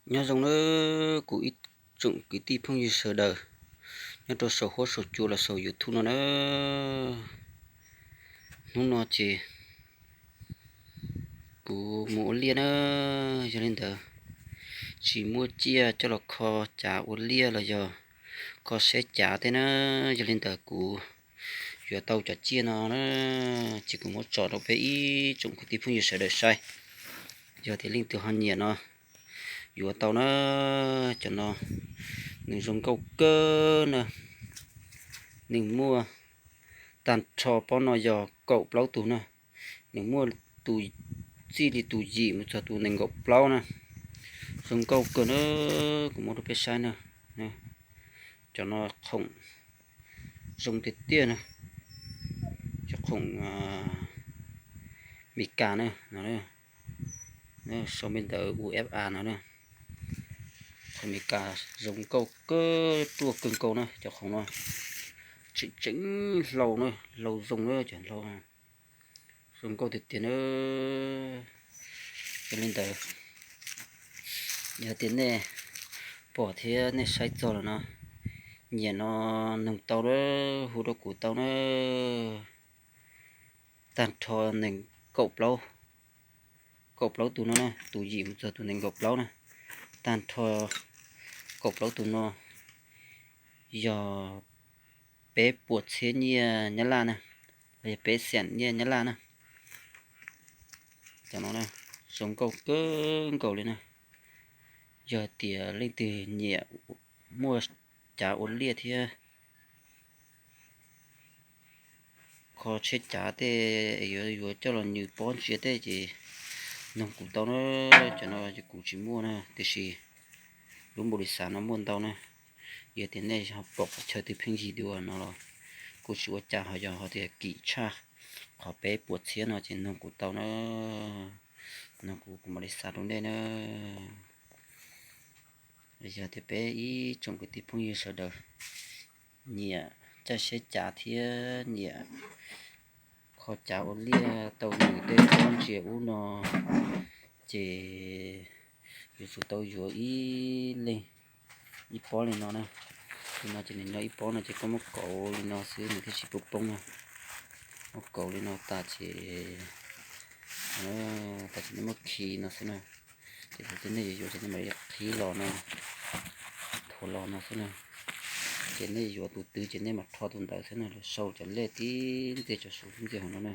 Nyob zoo nawb kuv ib tsoom kwv tij phooj ywg sawv daws nyob rau saum huab saum cua los saum YouTube no na. Hnub no ces kuv mus ua liaj na, yog li ntawd tsis muaj ciaj coj los kho cav ua liaj los yog kho seb cav tej na. Yog li ntawd kuv yuav tau cov ciaj no na, ces kuv muab tso rau peb ib tsoom kwv tij phooj ywg sawv daws saib. Yog tias leej twg ho nyiam no yuav tau na. Cov no nws zoo nkauj kawg na, nws muaj tag nrho pob no yog kaum plaub tus na. Nws muaj tus txij li tus yim mus txog tus nees nkaum plaub na. Zoo nkauj kawg na, kuv muab rau peb saib na. Cov no khoom zoo tiag tiag na, cov khoom Meskas na no, sau npe ntawv U F A no na. Khoom Meskas zoo nkauj kawg, ruaj kawg nkaus na cov khoom no. Tseem tseem hlau na, hlau zoo na, cov hlau zoo nkauj tiag tiag na. Yog li ntawd, yog tias nej pom thiab nej saib txog lawm no, nyiam no noog tau na, hu rau kuv tau na. Tag nrho nees nkaum plaub, kaum plaub tus no na, tus yim mus txog tus nees nkaum plaub na. Tag nrho kaum plaub tus no yog peb puas txhiab nyiaj Nyab Laj na, los yog peb xees nyiaj Nyab Laj na. Cov no zoo nkauj kawg nkaus li na. Yog tias leej twg nyiam muaj cav ua liaj thiab kho tsheb cav tej yuav yuav coj los nws pob ntsia tej ces noog kuv tau na. Cov no kuv tsis muaj na, tiam sis lub npaum li xav no muaj ntau na. Yog tias nej ho pom qhov chaw twg pheej yig dua no los kuj tsis ua cas, ho yog ho tias kim tshaj qhov peb puas txhiab no ces noog kuv tau na. Noog kuv, kuv mam li xa rau nej na. Yog tias peb ib tsoom kwv tij phooj ywg sawv daws nyiam caij tsheb cav thiab nyiam kho cav ua liaj tau nws tej pob ntsia ub no ces yuav tsum tau yuav ib leeg ib pob li no na. Li no ces nws nyob ib pob no ces koj muab kauv li no xwb nws thiaj tsis poob poob na. Muab kauv li no tas ces, tas ces nej muab khi no xwb na. Ces thaum twg nej yuav yuav ces nej mam li qhib los no, thuav los no xwb na. Ces nej yuav tus twg ces nej mam rho tus ntawd xwb na, los sau cov lej tib ntxiag tso saum tib ntxiag hauv no na.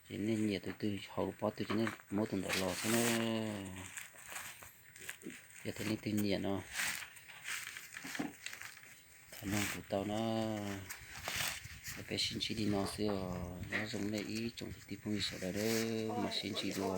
Ces nej nyiam tus twg hauv pob twg ces nej muab tus ntawd los xwb na. Yog tias leej twg nyiam no thov noog kuv tau na. Peb sib ntsib li no xwb os, nyob zoo nej ib tsoom kwv tij phooj ywg sawv daws, mam sib ntsib dua.